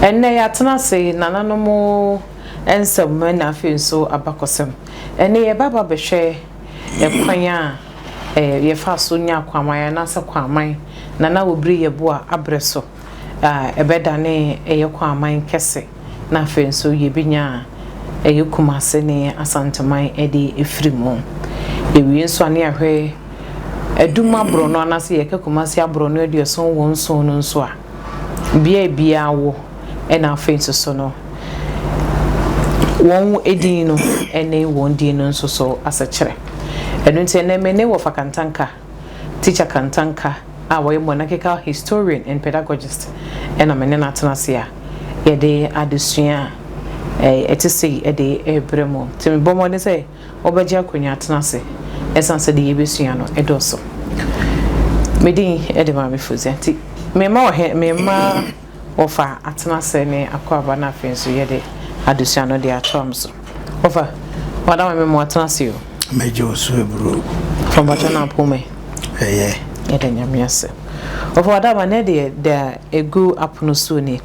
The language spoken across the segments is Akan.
Ɛnnɛ yɛatena ase nananom nsɛm na afei nso abakɔsɛm. Ɛnnɛ yɛba ba bɛhwɛ ɛkwan a yɛfa so nya Kwaman anaasɛ Kwaman Nana Obiri Yeboah abrɛ so a ɛbɛdane ɛyɛ Kwaman kɛse na afei nso yɛbɛnya ɛyɛ Kumase ne Asanteman de ɛfiri mu. Yɛwie nso a ne yɛahwɛ Adum aborɔno anaasɛ yɛka Kumase aborɔno 87 no nso a bea biara wɔ ɛna afei nso so no wɔn edin no ne wɔn din no nso so asɛkyerɛ. Ɛno nti ɛnɛ me ne Wɔfa Kantanka, Teacher Kantanka a wɔyɛ monarchical historian and pedagogist ɛna me ne no atena ase a yɛde adesua a ɛte sei ɛde ɛrebrɛ mu. Nti mebɔ mmɔden sɛ wɔbɛgye akonnwa atena ase ɛsiane sɛ deɛ yɛbɛsua no ɛdɔɔso. Me din ɛde Maame Fozia nti mema ɔhɛ mema Wɔfa atena ase ne akwaaba na afei nso yɛde adesua no de atoa so. Wɔfa wada ma me mo atena ase o. Mɛgye wo so aburo. Fɔmbakyɛ na apome. Ɛyɛ. Yɛda Nyame ase. Wɔfa wada ma ne deɛ da egu apono so ni.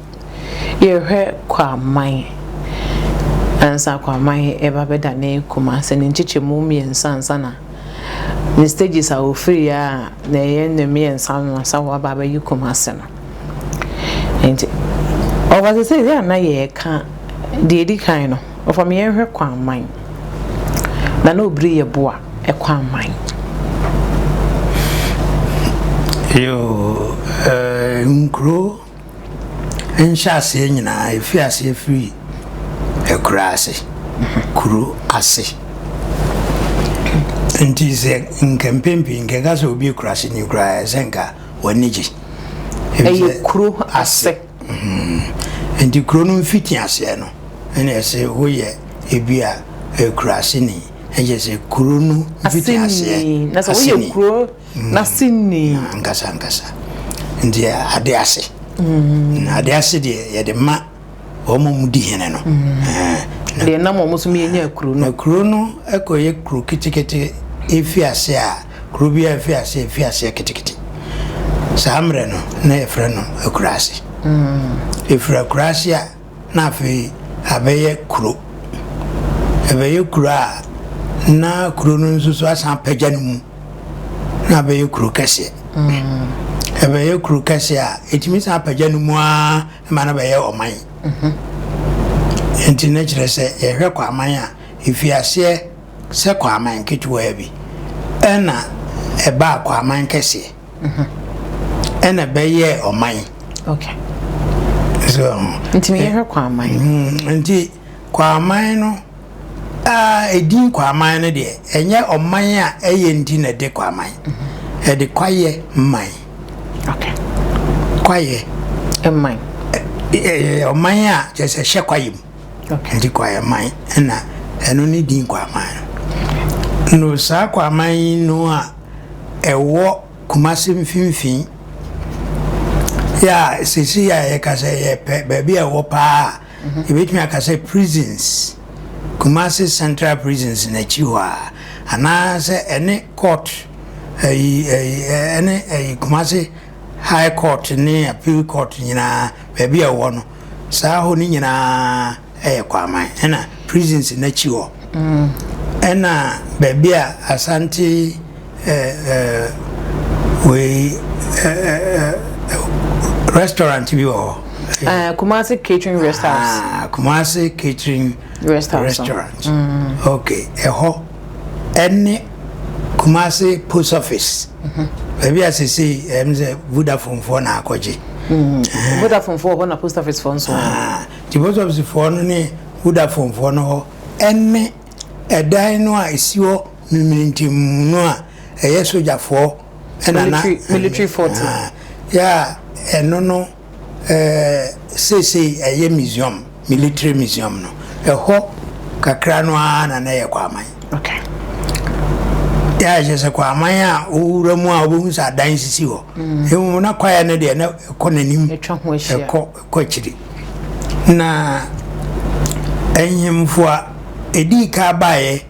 Yɛhwɛ Kwaman. Ansa Kwaman ɛba bɛda ne Kumase ne nkyekyɛmu 3 ansa na ne stages a ofiri a na ɛyɛ ne 3 no ansa waba abɛyi Kumase no. Nti ɔfa sɛ sɛ a na yɛreka deɛ ɛdi kan no, ɔfa me yɛnhwɛ Kwaman. Na na Obiri Yeboah Kwaman. Yo, nkuro nhyɛaseɛ nyinaa ɛfi aseɛ firi akura ase, kuro ase. Nti sɛ nka mpɛn pii nka ɛka sɛ obi kura ase ni koraa ɛsɛ nka w'ani gye. Ɛyɛ kuro ase. Nti kuro no mfiti aseɛ no ɛna ɛsɛ woyɛ ebi a ekura ase ni, ɛkyɛ sɛ kuro no mfiti aseɛ na sɛ woyɛ kuro n'aseni ankasa ankasa. Nti ade ase. Ade ase deɛ yɛde ma wɔn a wɔdi hene no. Deɛ nam wɔn so mmiɛnya kuro no. Na kuro no ɛkɔyɛ kuro ketekete efi ase a kuro bi a efi ase efi aseɛ ketekete. Saa mmerɛ no na yɛfrɛ no akura ase. Efiri akura ase a na afei abɛyɛ kuro. Ɛbɛyɛ kuro a na kuro no nso so asan apagya no mu na abɛyɛ kuro kɛseɛ. Ɛbɛyɛ kuro kɛseɛ a ɛtumi san apagya no mu ara ma no bɛyɛ ɔman. Nti na kyerɛ sɛ yɛhwɛ Kwaman a efi aseɛ sɛ Kwaman ketewa bi ɛna ɛbaa Kwaman kɛseɛ ɛna ɛbɛyɛɛ ɔman. Okay. So nti yɛhwɛ Kwaman. Nti Kwaman no a edin Kwaman no deɛ ɛnyɛ ɔman a ɛyɛ nti na ɛde Kwaman. Ɛde kwayɛ man. Okay. Kwayɛ man. Ɔman a kyerɛ sɛ hyɛ kwayɛ mu. Okay. Nti kwayɛ man ɛna ɛno ne din Kwaman no. No saa Kwaman yi no a ɛwɔ Kumase mfimfini yɛ a sisi a yɛka sɛ yɛpɛ baabi a ɛwɔ paa yɛbɛtumi aka sɛ prisons, Kumase Central Prisons n'akyi hɔ a, anaasɛ ɛne court ɛyi ɛyi ɛne ɛyi Kumase High Court ne Appeal Court nyinaa baabi a ɛwɔ no, saa hɔ no nyinaa ɛyɛ Kwaman ɛna prisons n'akyi hɔ. Ɛna baabi a Asante wei restaurant bi wɔ hɔ. Kumasi Catering Rest House. Ah, Kumasi Catering Rest House. Restaurant. Okay, ɛhɔ ɛne Kumasi Post Office. Baabi a sese ɛm sɛ Vodafone foɔ na akɔgye. Vodafone foɔ hɔ na Post Office foɔ nso. Ah, nti Post Office foɔ no ne Vodafone foɔ no hɔ ɛne ɛdan no a esi hɔ mimirintim no a ɛyɛ sogyafoɔ ɛna na Military fort. Yɛ a ɛno no seesei ɛyɛ museum, military museum no ɛhɔ kakra no ara na na ɛyɛ Kwaman. Okay. Yɛ a kyerɛ sɛ Kwaman a wowura mu a wobɛhu sɛ adan sisi hɔ. Mmom na kwaeɛ no deɛ na ɛkɔ n'anim, Atwa ho ahyia. ɛkɔ akyiri. Na ahemfo a ɛdii ka baeɛ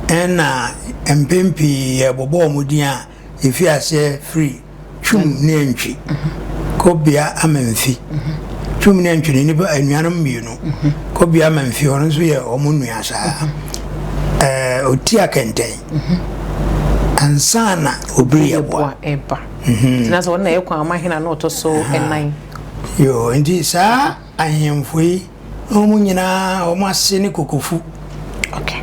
ɛna mpɛn pii yɛbobɔ wɔn din a ɛfi aseɛ firi Twum ne Antwi, Kobea Amamfi. Twum ne Antwi no nnipa anuanom mmienu. Mhm. Kobia Mamfi ɔno nso yɛ wɔn nua saa. Mhm. Ɛɛ ɔti akɛntɛn. Mhm. Ansa na obiri yɛ boa. Ɛba. Na sɛ ɔno na ɛyɛ kwan ama hena na ɔtɔ so ɛnan. Yoo nti saa ahemfo yi wɔn nyinaa wɔn ase ne kokofu. Okay.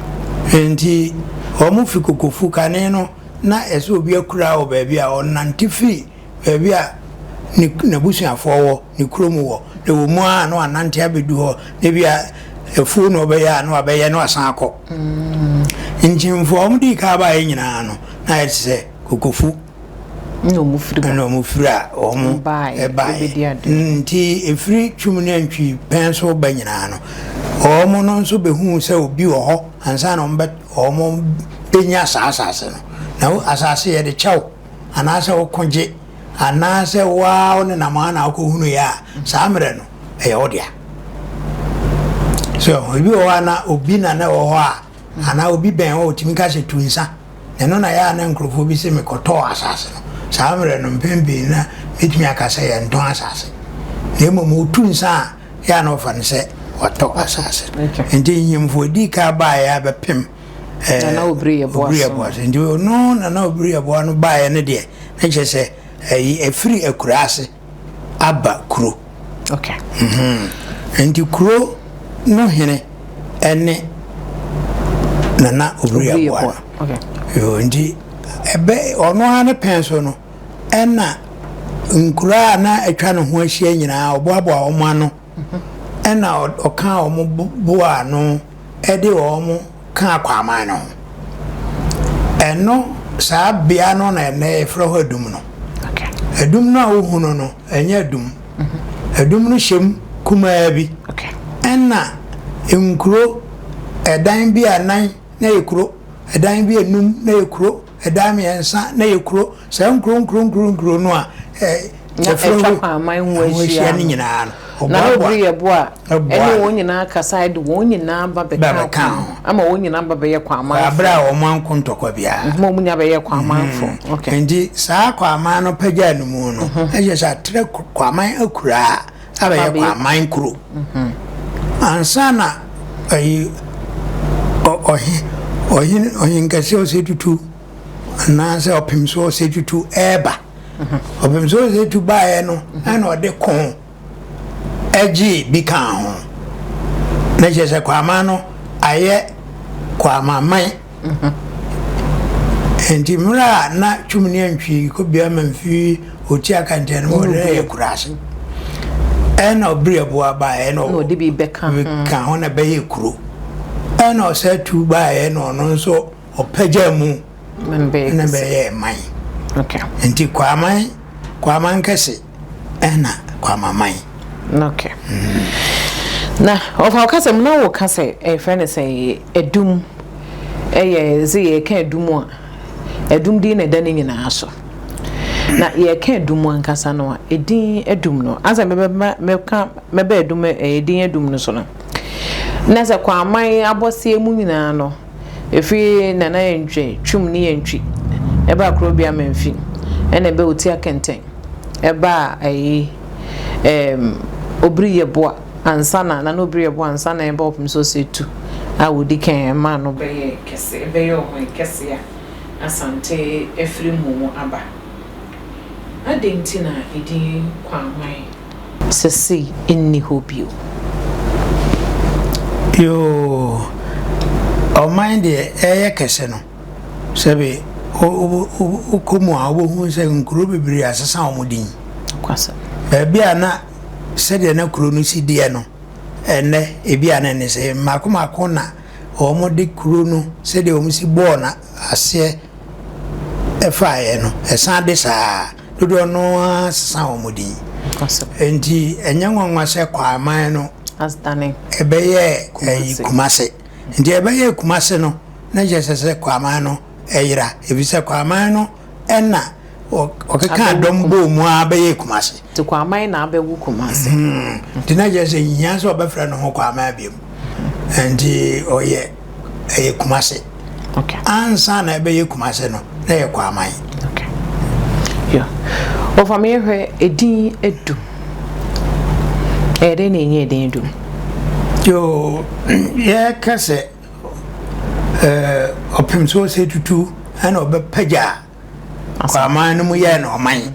Nti wɔn fi kokofu kane no na ɛsɛ obi akura wɔ baabi a ɔnante firi baabi a ne n'abusuafoɔ wɔ, ne kurom wɔ, na ɛwɔ mu ara na wanante abɛdu hɔ, na ebi a afuo na ɔbɛyɛ a na wabɛyɛ na wasan akɔ. Mm. Nkyimfoɔ a wɔdii kan baeɛ nyinaa no, na ayɛ te sɛ kokofu. Na wɔn firi ba. Na wɔn firi a wɔn baeɛ. Nti ɛfiri Twum ne Antwi pɛn so ba nyinaa no, wɔn no nso bɛhuu sɛ obi wɔ hɔ ansa na wɔn bɛ wɔn bɛnya saa asase no. Na asase yɛde kyɛw. anaasɛ woko gye, anaasɛ wo ara wonenam ara na wokɔhunuiɛ a, saa mmerɛ no, ɛyɛ wo dea. So ebi wɔ hɔ a na obi na na ɛwɔ hɔ a, anaa obi bɛn hɔ ɔtumi ka sɛ tu nsa. Na ɛno na yɛ a na nkurɔfoɔ bi sɛ mekɔtɔɔ asase no. Saa mmerɛ no, mpɛn pii na mɛtumi aka sɛ yɛntɔn asase. Na mmom wotu nsa a, yɛ a na wɔfa no sɛ watɔ asase. Nti nhemfo ɛdii kan baeɛ a bɛpem Nana Obiri Yeboah so. Nti ɔno Nana Obiri Yeboah no baeɛ no deɛ na kyerɛ sɛ ɛyi ɛfiri akuraa ase aba kuro. Okay. Mm -hmm. Nti kuro no hene ɛne Nana Obiri Yeboah no. Okay. Yo, nti ɛbɛ ɔno ara ne pɛn so no ɛna nkuraa a na atwa ne ho ahyia nyinaa ɔboaboa wɔn ano ɛna ɔka wɔn boa ano de wɔn kaa Kwaman no ho. Ɛno, saa bea no na ɛnnɛ yɛfrɛ hɔ Adum no. Adum no a wohu no no, ɛnyɛ Adum. Mhm. Adum no hyɛm kumaa bi. Ɛna nkuro, ɛdan bi a nan na yɛ kuro, ɛdan bi enum na yɛ kuro, ɛdan mmiɛnsa na yɛ kuro. Saa nkuro nkuro nkuro nkuro no a yɛfrɛ hɔ Kwaman ho ahyia no nyinaa no, Na na obiri yɛ bo a, ɛne wɔn nyinaa kasa de wɔn nyinaa ba bɛka ho ama wɔn nyinaa ba bɛyɛ Kwamanfo. Abere a wɔn anko ntɔkwa biara. Ma wɔn nyinaa bɛyɛ Kwamanfo. Mhm. Okay. Nti saa Kwaman no pagyaa no mu no, mhm. ɛhyɛ sɛ atrɛ Kwaman akuraa abɛyɛ Kwaman kuro. Mhm. Ansa na ayi ɔhe ɔhen ɔhenkɛseɛ ɔsɛ tutu anaasɛ ɔpem so ɔsɛ tutu ɛɛba. Ɔpem so ɔsɛ tutu baeɛ no ɛna ɔde ko gyee bi kaa ho. Na kyerɛ sɛ Kwaman no ayɛ Kwamaman. Nti mmerɛ a na Twum ne Antwi kɔbea Mamfi Oti Akantɛn no wɔde yɛ kuraase. Ɛna ɔbere aboa baeɛ na ɔde bi bɛka ka ho na bɛyɛ kuro. Ɛna ɔsɛ tu baeɛ na ɔno nso ɔpagya mu na bɛyɛ man. Nti Kwaman Kwaman kɛse ɛna Kwamaman. Okay. Na ɔfa ɔka sɛ na woka sɛ ɛfrɛ no sɛ ɛdum ɛyɛ sɛ yɛka ɛdum a ɛdum din na ɛda ne nyinaa so. Na yɛka ɛdum ankasa no a ɛdin ɛdum no ansa mɛbɛma mɛka mɛbɛ ɛdum ɛdin ɛdum no so no na sɛ Kwaman abɔseɛ mu nyinaa no ɛfiri Nana Yɛntwe Twum ne Yɛntwi ɛba Korobea Mamfi ɛna ɛbɛ Otia Kɛntɛn ɛbaa ɛyi ɛɛm Obiri Yeboah ansa na Nana Obiri Yeboah ansa na ɛba ɔpem sɛ ɔsɛ tu a wɔdi kan ɛmaa no bɛyɛɛ kɛse ɛbɛyɛ ɔhɔn kɛse a Asante afiri mu aba. Adɛn nti na edin Kwaman sesei nni hɔ bio? Yoo, ɔman deɛ ɛyɛ kɛse no. Sɛbe wokɔ mu a wobɛhu sɛ nkuro bebree asesa wɔn din. Baabi a na sɛdeɛ na kuro no si deɛ no, ɛnnɛ ebi a na ɛne sɛ mmaako mmaako na wɔde kuro no sɛdeɛ wɔn si bɔɔ na aseɛ ɛfaeɛ no, ɛsan de saa dodoɔ no ara sesa wɔn din. Nti ɛnyɛ nwanwa sɛ Kwaman no ɛbɛyɛɛ Kumase. Nti ɛbɛyɛɛ Kumase no, na kyerɛ sɛ sɛ Kwaman no ɛyera, efisɛ Kwaman no ɛna ɔkeka dɔm bɔɔ mu ara bɛyɛɛ Kumase. Nti Kwaman na abɛwo Kumase. Hmm. Nti na kyerɛ sɛ nhia sɛ ɔbɛfrɛ ne ho Kwaman biom. Nti ɔyɛ ɛyɛ Kumase. Okay. Ansa na ɛbɛyɛ Kumase no, na ɛyɛ Kwaman. Okay. Yeah. Wɔfa me hwɛ edin edu. Ɛyɛ dɛn na ɛnyɛ din Adum? Yoo, yɛka sɛ ɔpem so sɛ tutu ɛna ɔbɛpagya Kwaman no mu yɛɛ no ɔman.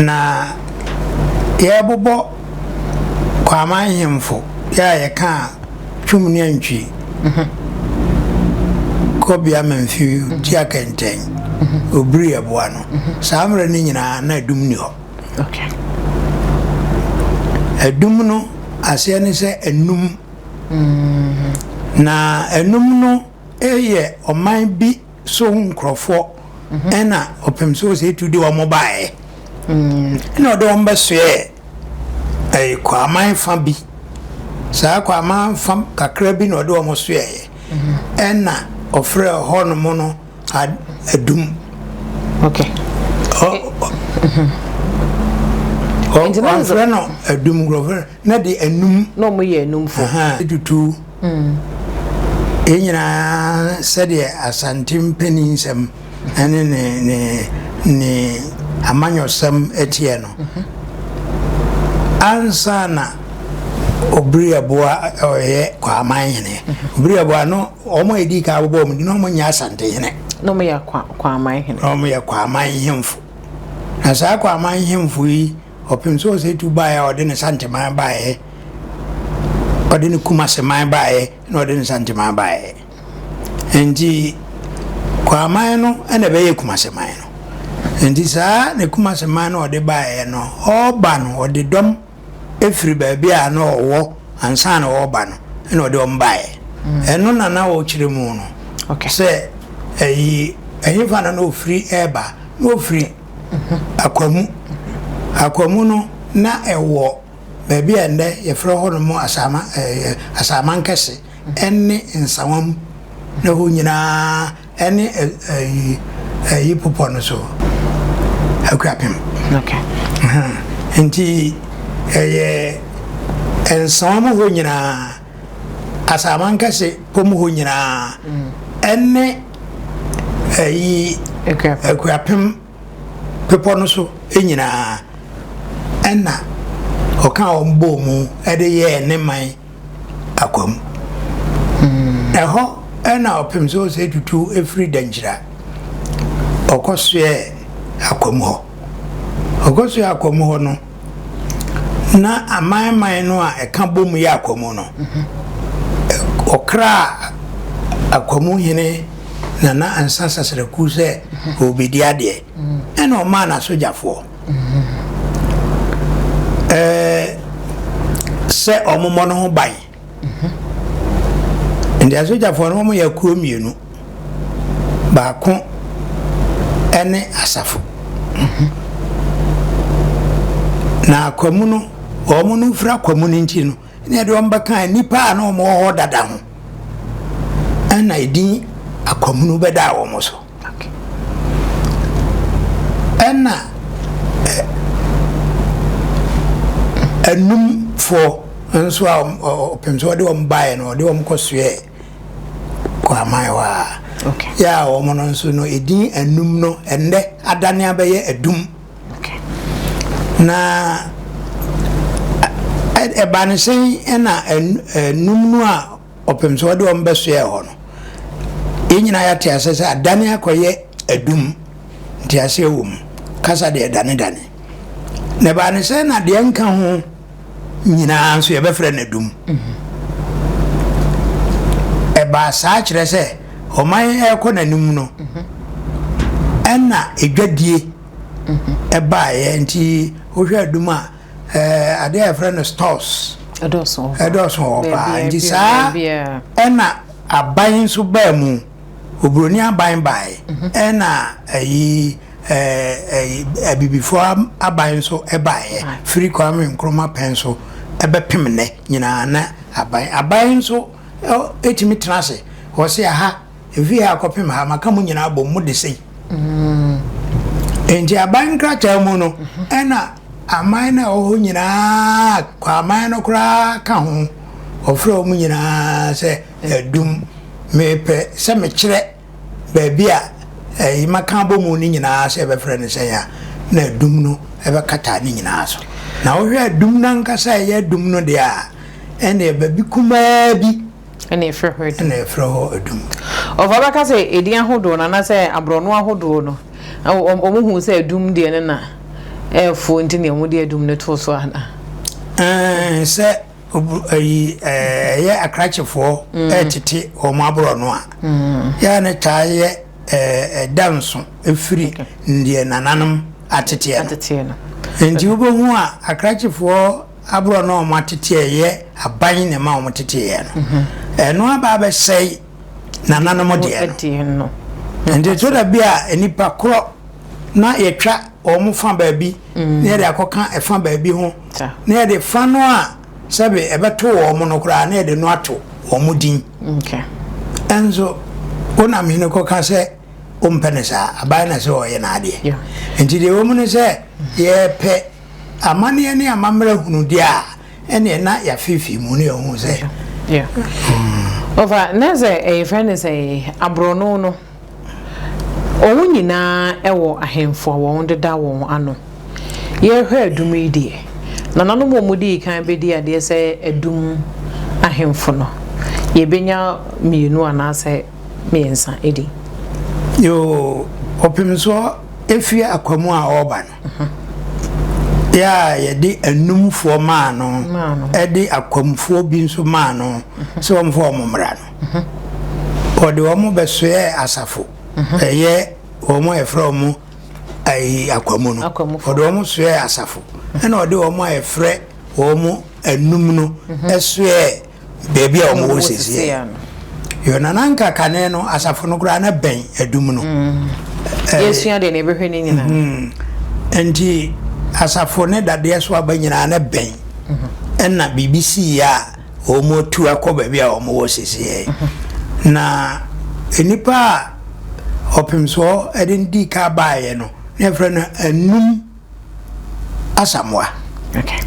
Na yɛrebobɔ Kwaman hemfo yɛ a yɛkaa Twum ne Antwi, Kɔbea Mamfi, Tia Kɛntɛn, Obiri Ɛboa no. Saa mmerɛ no nyinaa na Adum nni hɔ. Adum no aseɛ ne sɛ anum. Na anum no yɛ ɔman bi so nkurɔfoɔ ɛna ɔpem so sɛ etu de wɔn baeɛ ɛna ɔde wɔn bɛsoɛɛ ɛyɛ kwaman fa bi saa kwaman fa kakra bi na ɔde wɔn soɛɛ ɛna ɔfrɛ hɔnom no adum. Okay. Ɔfrɛ no adum nkurɔfoɔ na de anum. Na wɔn yɛ anumfo. Tutu. Yɛn nyinaa sɛdeɛ Asante mpaninsɛm ne ne ne ne amanyɔsɛm teɛ no, ansa na Obiriaboa ɔyɛ Kwaman hene. Obiriaboa no wɔn a ɛdi kan bobɔ wɔn din na wɔn nyɛ Asante hene. Na wɔn yɛ Kwaman hene. Na wɔn yɛ Kwaman hemfo. Na saa Kwaman hemfo yi Ɔpem sɛ Osei baeɛ a ɔde ne Santeman baeɛ, ɔde ne Kumaseman baeɛ na ɔde ne Santeman baeɛ. Nti Kwaman no na ɛbɛyɛ Kumaseman no. Nti saa ne Kumaseman no ɔde baeɛ no, ɔreba no ɔde dɔm firi baabi a na ɔwɔ ansa na ɔreba no na ɔde wɔn baeɛ. Ɛno na na ɔkyerɛ mu no sɛ ɛyi ɛhefa na na ɔfiri ɛreba na ɔfiri Akwamu. Akwamu no, na ɛwɔ baabi a nnɛ yɛfrɛ hɔnom Asama ɛɛ Asamankɛse ne Nsawam. Na hɔ nyinaa ɛne ɛyi ɛyi popɔ no so Akuapem. Okay. Nti ɛyɛ Nsawam hɔ nyinaa, Asamankɛse pɔ mu hɔ nyinaa ɛne ɛyi Akuapem bepɔ no so nyinaa ɛna ɔka wɔn bɔɔ mu ɛde yɛɛ ne man akwam. Hmm. Ɛhɔ ɛna ɔpem sɛ ɔsɛ tutu efiri Dankyira ɔkɔsoɛ akwam hɔ. Ɔkɔsoɛ akwam hɔ no na amanaman no a ɛka bom yɛ Akwamu no, ɔkraa Akwamu hene Nana Ansah Sasraku sɛ ɔrebɛdi adeɛ, ɛna ɔmaa n'asogyafoɔ ɛɛ sɛ wɔmmɔ no ho ban. Nti asogyafoɔ no wɔyɛ akuo mmienu. Baako ne asafo. Na akwamu no, wɔn no firi akwamu no nti no, na yɛde wɔn bɛka nnipa a na wɔn wɔ hɔ dada ho. Ɛna edin akwamu no bɛdaa wɔn so. Ɛna anumfoɔ nso a ɔpem sɛ ɔde wɔn baeɛ no, ɔde wɔn kɔsoɛɛ Kwaman hɔ a. Yɛ a wɔn no nso no, edin anum no, ɛnnɛ adane abɛyɛ adum. Na ɛba ne sɛn ɛna anum no a Ɔpem sɛ ɔde wɔn bɛsoɛɛ hɔ no, yɛn nyinaa yɛate aseɛ sɛ adane akɔyɛ adum. Nteaseɛ wɔ mu. Kasa deɛ ɛdanedane. Na ɛbaa ne sɛ na deɛ nka ho nyinaa nso yɛbɛfrɛ no adum. Ɛbaa saa kyerɛ sɛ ɔman ɛrekɔ n'anim no, ɛna edwadie ɛbaeɛ nti wohwɛ adum a ɛɛ adeɛ a yɛfrɛ no stores ɛdɔɔso ɛdɔɔso wɔ hɔ paa nti saa ɛna aban nso baa mu oburoni aban bae mhm. ɛna ɛyi ɛɛ ɛyi abibifoɔ aban nso ɛbaeɛ firi Kwame Nkrumah pɛn so ɛbɛpem nnɛ nyinaa na aban aban nso ɛtumi tena ase wɔsi aha. Efi ha kɔpem ha, maka mo nyinaa abom, mo de sei. Enti aban nkrataa mu no, ɛna aman no a ɛwɔ hɔ nyinaa, kwaman no koraa ka ho, wɔfrɛ wɔn nyinaa sɛ adum. Mepɛ sɛ mekyerɛ baabi a ɛyi maka abɔ mu no nyinaa sɛ yɛbɛfrɛ no sɛn a, na adum no ɛbɛkata ne nyinaa so. Na wohwɛ adum no ankasa a ɛyɛ adum no deɛ a, ɛnneɛ baabi kumaa bi ɛna ɛfrɛ hɔ adum. Ɛna ɛfrɛ hɔ adum. Ɔfa bɛka sɛ edin ahodoɔ no anaasɛ aborɔno ahodoɔ no, wɔn hu sɛ adum deɛ no na ɛɛfo nti na wɔn de adum no too so ana? Ɛɛ sɛ ayi ɛyɛ akrakyefoɔ ɛɛtete wɔn aborɔno a, yɛa ne taa yɛ ɛda nso ɛfiri deɛ nananom ateteɛ no. Nti wobɛhu a akrakyefoɔ aborɔno a wɔn ateteɛ yɛ aban na ɛma wɔn teteɛ no. Ɛno aba abɛsɛe nananom deɛ no. Nti to da bi a nipa korɔ na yɛtwa wɔn fa baabi na yɛde akɔka ɛfa baabi ho na yɛde fa no a sɛbe ɛbɛto wɔn no koraa na yɛde no ato wɔn din. Ɛnso wonam hene kɔka sɛ wompɛ no saa, aban na sɛ ɔyɛ n'adeɛ. Nti deɛ ɛwɔ mu ne sɛ yɛpɛ amanneɛ ne amammerɛ hunu deɛ a, ɛneɛ na yɛafeefee mu ne yɛhu sɛ. Ɔfa na sɛ ɛyɛ fɛ ne sɛ aborɔno no wɔn nyinaa wɔ ahemfo a wɔn deda wɔn ano. Yɛhwɛ adum yi deɛ, nananom a wɔdii kan bɛdi adeɛ sɛ adum ahemfo no, yɛbɛnya mmienu anaasɛ mmiɛnsa edi. Yoo, ɔpemsoɔ efie akwamu a ɔreba no, yɛ a yɛde anumfoɔ maa no, ɛde akwamfoɔ bi nso maa no sɛ wɔmfa wɔn mmra no, ɔde wɔn bɛsoɛɛ asafo, ɛyɛ wɔn a yɛfrɛ wɔn ayi akwamu no, ɔde wɔn soɛɛ asafo, ɛna ɔde wɔn a yɛfrɛ wɔn anum no ɛsoɛɛ baabi a wɔn wɔ siesie yɛ nana nka kane no asafo no koraa na bɛn adum no. Yɛsua deɛ na ɛbɛhwɛ ne nyinaa. Nti asafo ne dadeɛ so aba nyinaa na bɛn, ɛna biribi sii a wɔn atu akɔ baabi a wɔn wɔ siesie. Na nnipa a ɔpemsoɔ ɛde di ka baeɛ no na yɛfrɛ no anum Asamoah. Okay.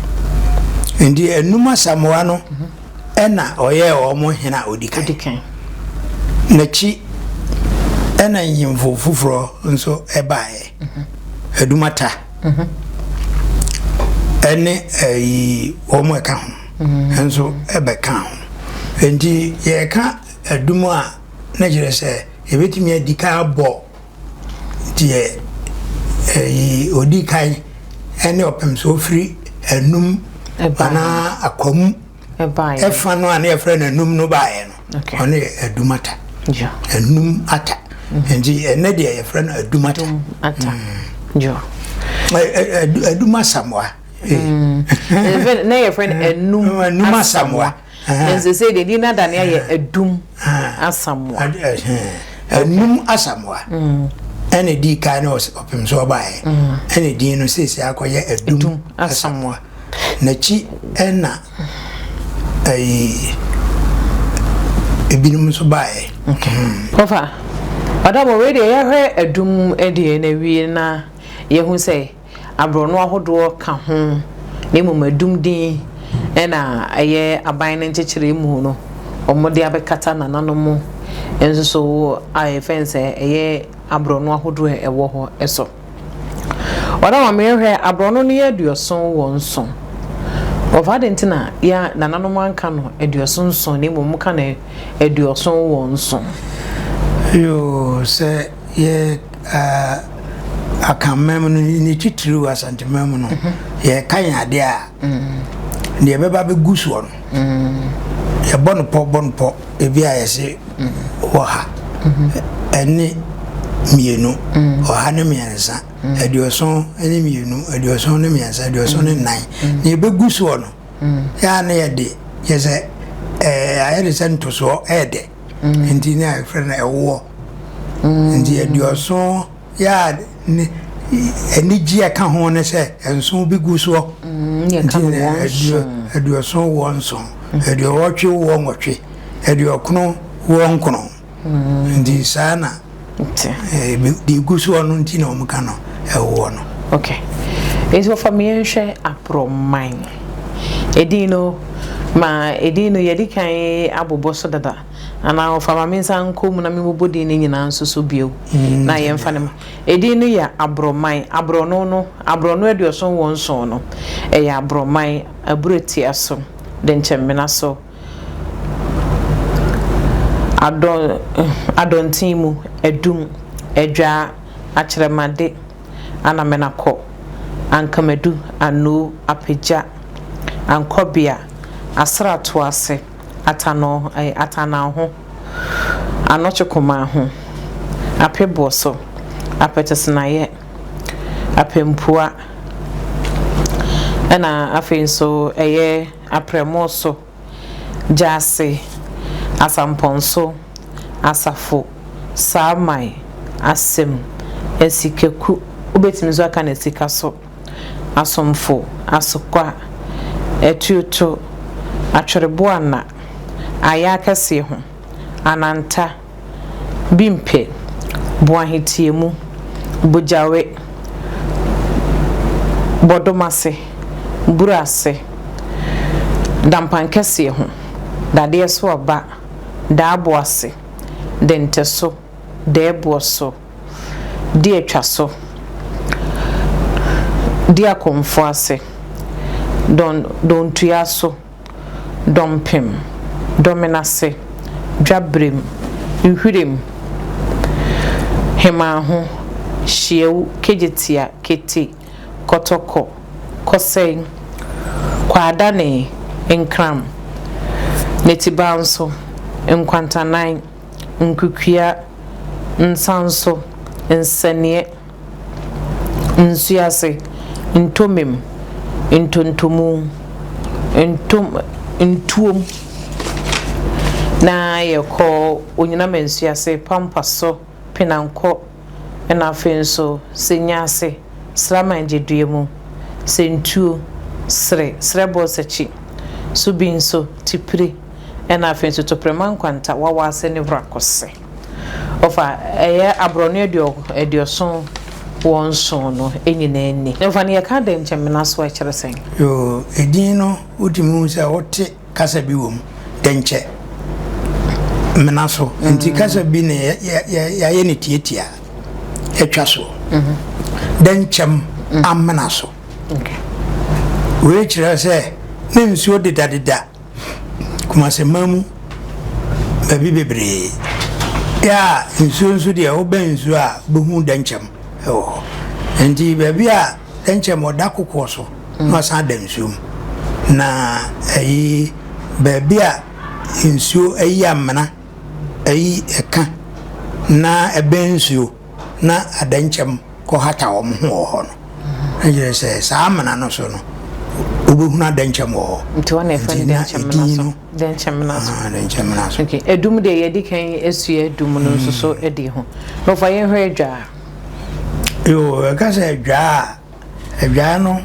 Nti Anum Asamoah no ɛna ɔyɛɛ wɔn hene a odi kan. N'akyi ɛna nhemfo foforɔ nso ɛbaeɛ. Adumata ɛne ɛyi wɔn ɛka ho nso ɛbɛka ho. Nti yɛka Adum a na kyerɛ sɛ yɛbɛtumi adi kan abɔ deɛ ɛyi odi kan ɛne ɔpem sɛ ofiri anum anaa akwamu ɛfa no a ne yɛfrɛ no anum no baeɛ no, ɔno yɛ adum ata, anum ata. Nti ɛnɛ deɛ yɛfrɛ no adum ata, adum asamoa. Na yɛfrɛ no anum asamoa. Nse sɛ deɛ din no adane ayɛ Adum Asamoah. Anum Asamoah ɛna di kan na ɔpem so ɔbaeɛ, ɛna din no seesei akɔyɛ Adum Asamoah. N'akyi ɛna ɛyi ebinom nso baeɛ. Ɔfa ɔdabɔ wei deɛ yɛhwɛ Adum deɛ na wie na yɛhu sɛ aborɔno ahodoɔ ka ho, na mmom adum din na ɛyɛ aban no nkyekyeree mu no wɔde abɛkata nananom nso so a yɛfrɛ no sɛ ɛyɛ aborɔno ahodoɔ a ɛwɔ hɔ so. Ɔda ma mehwɛ aborɔno no yɛ aduɔson wɔ nson. Wɔfa adɛn nti na yɛ nananom anka no aduɔson nson na mmom wɔka no aduɔson wɔ nson? Yoo, sɛ yɛ Akanman mu no, ne titiriw Asanteman mu no, yɛka yɛn adeɛ a, deɛ ɛbɛba bɛgu soɔ no, yɛbɔ no pɔ bɔ no pɔ, ebi a yɛse wɔ ha ɛne mmienu, ɔha ne mmiɛnsa, 82, 73, 84, deɛ ɛbɛgu soɔ no, yɛ a na yɛde yɛ sɛ ayɛ de sɛ ntosoɔ ɛɛdɛ. Nti ne a yɛfrɛ no ɛwoɔ. Nti aduɔson yɛ a ne anigye a ɛka ho ne sɛ nson bi gu soɔ. Nti aduɔson woɔ nson, aduɔwɔtwe woɔ nwɔtwe, aduɔkono woɔ nkono. Nti saa na deɛ gu soɔ no nti na wɔka no ɛwoɔ no. Okay. Nti wɔfa me yɛnhwɛ aborɔman. Edin no, ma edin no yɛdi kan abobɔ so dada. Anaa ɔfa ma me nsa nkɔ mu na memmobɔ din no nyinaa nso so bio na yɛmfa no ma. Edin no yɛ Aborɔman. Aborɔno no, aborɔno aduɔson wɔ nson no, ɛyɛ Aborɔman, Aburotia so, Denkyɛmmena so, Adɔ, Adɔnten mu, Adum, Adwaa, Akyerɛmade, Anamenakɔ, Ankamadu, Anoo, Apagya, Ankɔbea, Asratoase, Atanɔ, Atananho, Anɔkyekomaho, Apeboɔso, Apɛtɛsenayɛ, Apɛmpua, ɛna afei nso ɛyɛ Aprɛmoso, Gyaase, Asampɔnso, Asafo, Saaman, Asem, Asikaku, wobɛtumi nso aka no Asikaso. Asomfo, Asokwa, Atuoto, Atwereboa-na, Ayɛ-akɛseɛ ho, Ananta, Bimpe, Boahetiemu, Bogyawe, Bɔdomase, Burase, Dampankɛseɛ ho, Dadeɛ-so-aba, Daaboase, Dentɛso, Dɛɛboɔso. di atwa so, di akɔmfo ase, dɔn dɔntua so, dɔmpem, dɔmenase, dwaberem, nhwirem, hemaaho, hyiawu, kegyetia, kete, kɔtɔkɔ, kɔsɛe, kwaadane, nkram, netibanso, nkwantanan. nkukua, nsanso, nsɛneɛ, nsuase, ntomem, ntontomu, ntom, ntuom, na yɛkɔ Onyinama nsuase, Pampaso, Penankɔ, ɛna afei nso Senyaase, Sraman gyedua mu, Sentuo, Sere, Serɛboɔ Sakyi, Subinso, Tipire. Ɛna afei nso Toprema Nkwanta, Wawase ne Wrakose. Ɔfa ɛyɛ aborɔno aduɔson wɔ nson no nyinaa ni. Ɔfa no yɛka dɛnkyɛmmena so a ɛkyerɛ sɛn? Yoo, edin no wotumi hu sɛ wote kasa bi wɔ mu, dɛnkyɛ mena so. Nti kasa bi na yɛayɛ no tiatia atwa so. Dɛnkyɛm amena so. Wei kyerɛ sɛ ne nsuo dedadeda Kumase man mu baabi bebree. Yɛ a nsuo nso deɛ wobɛn nsuo a wobɛhu dɛnkyɛm wɔ hɔ. Nti baabi a dɛnkyɛm ɔda kokoɔ so na wasan da nsuo mu. Na ɛyi baabi a nsuo ayi amena ayi ɛka na ɛbɛn nsuo na adɛnkyɛm kɔhata wɔn ho wɔ hɔ no, na kyerɛ sɛ saa amena no so no, wobɛhunu adɛnkyɛm wɔ hɔ. Nti wɔn na ɛfrɛ no dɛnkyɛmena so. Dɛnkyɛmena so. Ah, dɛnkyɛmena so. Okay, edum deɛ yɛdi kan asua edum no nso so adi ho. Na ɔfa yɛn hwɛ adwaa. Yoo, ɛka sɛ adwaa a, adwaa no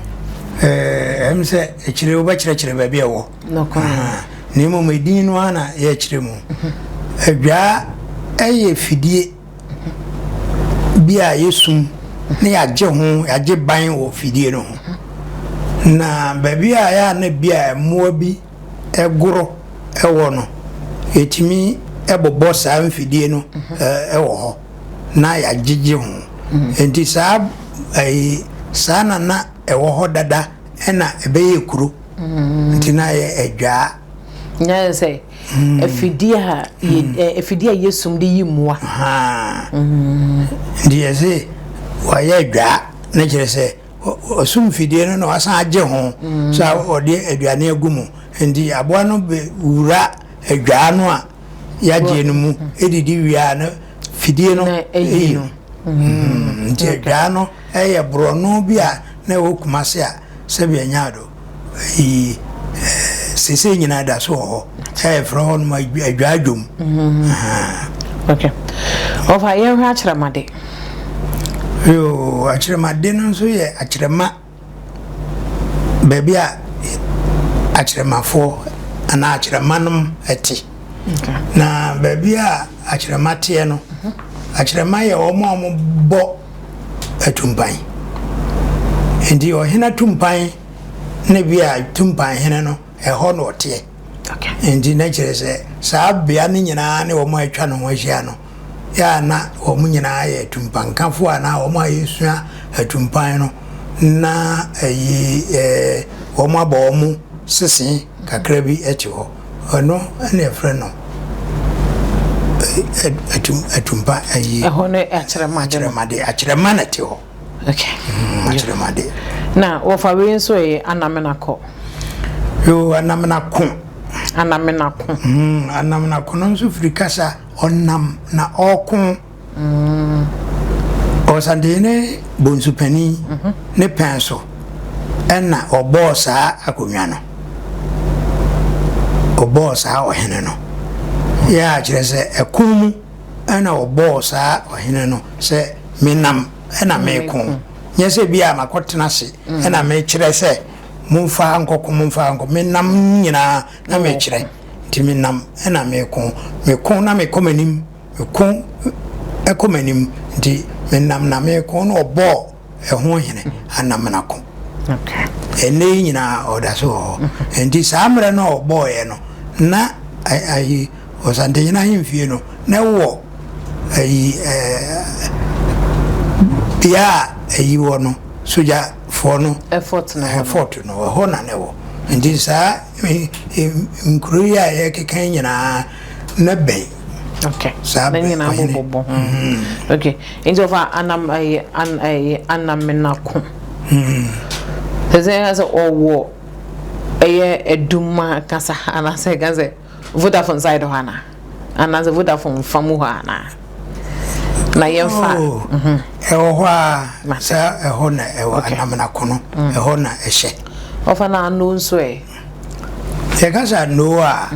ɛm sɛ akyire wobɛkyerɛkyerɛ baabi a ɛwɔ. Na mmom edin no ara na yɛkyerɛ mu. Adwaa ɛyɛ fidie. bi a yɛsum na yɛagye ho yɛagye ban wɔ fidie no ho na baabi a yɛ a na bi a mmoa bi goro wɔ no yɛtumi bobɔ saa mfidie no wɔ hɔ na yɛagyegye ho nti saa ɛyi saa na na ɛwɔ hɔ dada ɛna ɛbɛyɛ kuro nti na yɛ adwaa. Nyɛ sɛ Afidie a yɛ afidie a yɛsum de yi mmoa. Nti yɛse wayɛ adwaa na kyerɛ sɛ ɔsum fidie no na wasan agye ho sɛ ɔde aduane agu mu. Nti aboa no bɛwura adwaa no a yɛagye no mu didi wie a na fidie no yi no. Nti adwaa no yɛ borɔno bi a na ɛwɔ Kumase a sɛbi ɛnyɛ ado. Eyi seesei nyinaa da so wɔ hɔ. Sɛ yɛfrɛ hɔ nom adwaadwom. Mm-hmm. Okay. Ɔfa yɛnhwɛ akyerɛmade. Yoo, akyerɛmade no nso yɛ akyerɛma baabi a akyerɛmafoɔ anaa akyerɛmanom te. Na baabi a akyerɛma teɛ no, mhm. akyerɛma yɛ wɔn a wɔbɔ atumpan. Nti ɔhene atumpan ne bi a tumpan hene no, ɛhɔ na ɔteɛ. Nti na kyerɛ sɛ saa bea no nyinaa ne wɔn a atwa ne ho ahyia no, yɛ a na wɔn nyinaa yɛ atumpankafoɔ anaa wɔn a yɛsua atumpan no na ayi ɛɛ wɔn abɔ wɔn sese kakra bi te hɔ. Ɛno na yɛfrɛ no atum atumpa ayi. Ɛhɔ no akyerɛmade. Akyerɛmade akyerɛma na ɛte hɔ. Okay. Akyerɛmade. Na wɔfa wei nso yɛ anamenakɔ. Yoo anamenako. Anamenako. Anamenako no nso firi kasa ɔnam na ɔko. Ɔsantehene Bonsu panin ne pɛn so ɛna ɔbɔɔ saa akonnwa no. Ɔbɔɔ saa ɔhene no. Yɛ a kyerɛ sɛ ɛko mu ɛna ɔbɔɔ saa ɔhene no sɛ menam ɛna meko. Nyɛ sɛ bi a makɔtena ase ɛna mekyerɛ sɛ momfa nkɔko momfa nkɔ menam nyinaa na mekyerɛ. Nti menam ɛna meko. Meko na mekɔ m'anim. Meko kɔ m'anim nti menam na meko na ɔbɔɔ ɛho hene Anamenako. Ɛnnɛ yi nyinaa ɔda so wɔ hɔ. Mm-hmm. Nti saa mmerɛ no a ɔbɔɔeɛ no na ayi Ɔsantehene ahemfie no na ɛwɔ ayi ɛɛ bea a ayi wɔ no sogyafoɔ no fort no fort no ɛhɔ na na ɛwɔ. Nti saa nkuro yi a yɛkeka nyinaa na bɛn. Okay. Saa bɛ nyinaa bɔbɔbɔ ho. Mm-hmm. Okay. Nti ɔfa anam ɛyɛ an ɛyɛ anamenako. Mm-hmm. Sɛ sɛ sɛ ɔwɔ ɛyɛ ɛduma kasa anaasɛ ɛka sɛ Vodafone side hɔ ana anaasɛ Vodafone fa mu hɔ ana na yɛmfa. Oh, mm-hmm. Ɛwɔ hɔ a saa ɛhɔ na ɛwɔ anamenako no mm. ɛhɔ na ɛhyɛ. Ɔfa na ano nso ɛ. Yɛka sɛ anoo a,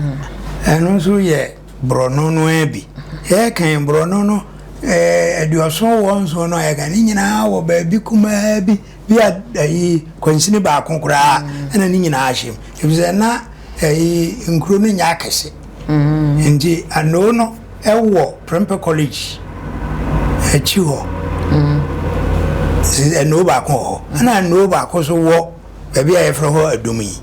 ɛno nso yɛ borɔno no ara bi. Yɛkan borɔno no aduɔson wɔ nson no a yɛka ne nyinaa wɔ baabi kumaa bi bi a ayi kwansini baako koraa ɛna ne nyinaa hyɛ mu. Efisɛ na ayi nkuro no nyɛ akɛse. Nti anoo no ɛwɔ Prempeh College akyi hɔ. Anoo baako wɔ hɔ. Ɛna anoo baako nso wɔ baabi a yɛfrɛ hɔ Adum yi.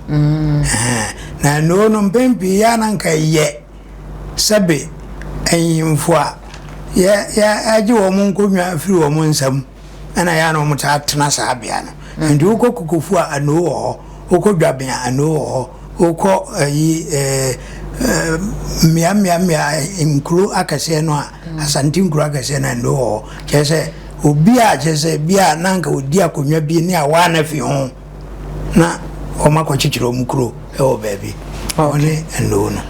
Na ɛno no mpɛn pii yɛ a na nka yɛ sɛbe ahemfo a yɛagye wɔn nkonnwa afiri wɔn nsam ɛna yɛ a na wɔn taa tena saa bea no. Mm. Nti wokɔ Kokofu a anoo wɔ hɔ, wokɔ Dwaben a anoo wɔ hɔ, wokɔ ayi ɛɛ mmea mmea mmea nkuro akɛseɛ no a mm. Asante nkuro akɛseɛ no anoo wɔ hɔ. Kyerɛ sɛ Obi a kyerɛ sɛ bi a na anka ɔdi akonnwa bi ne a waa no afi ho na wɔakɔkyekyere wɔn kuro wɔ baabi. Ɔne nnoo no.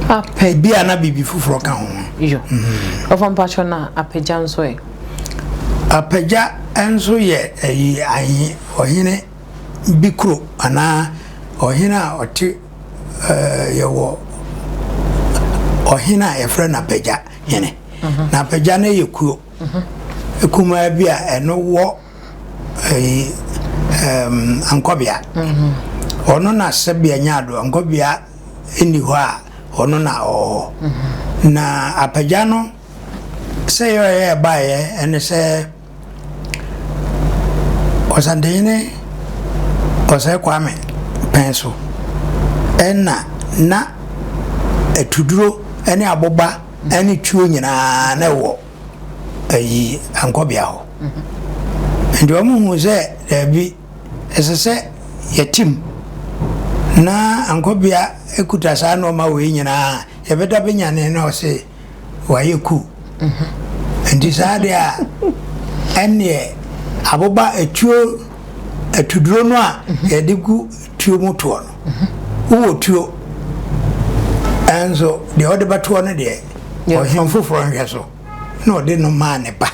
Apɛ. Bi a na biribi foforɔ ka ho. Yo. Mm. Ɔfa mpatsɔ na apagya nso ɛ. Apagya nso yɛ ɛyi ahe ɔhene bi kuro anaa ɔhene a ɔte ɛɛ yɛwɔ ɔhene a yɛfrɛ no apagya hene. Mhm. Na apagya no yɛ kuo. kumaa bi a ɛno wɔ ɛyi ɛɛm Ankɔbea. Ɔno na sɛbea nyaado Ankɔbea nni hɔ a ɔno na ɔwɔ hɔ. Na apagya no sɛ yɛ ɔyɛ ɛbaeɛ ɛne sɛ Ɔsantehene Ɔsɛe Kwame pɛn so ɛna na atuduro ɛne aboba ɛne tuo nyinaa na ɛwɔ ayi ankɔbea hɔ nti wɔn hu sɛ daabi ɛsɛ sɛ yɛtim na ankɔbea ekuta saa nneɛma wei nyinaa yɛbɛda bɛnyane na ɔse wayɛ ku nti saa deɛ a ɛnneɛ aboba etuo atuduro no a yɛde gu tuo mu toɔ no wowɔ tuo ɛnso deɛ ɔde bɛtoɔ no deɛ ɔhene foforɔ nhwɛ so na ɔde no maa ne ba.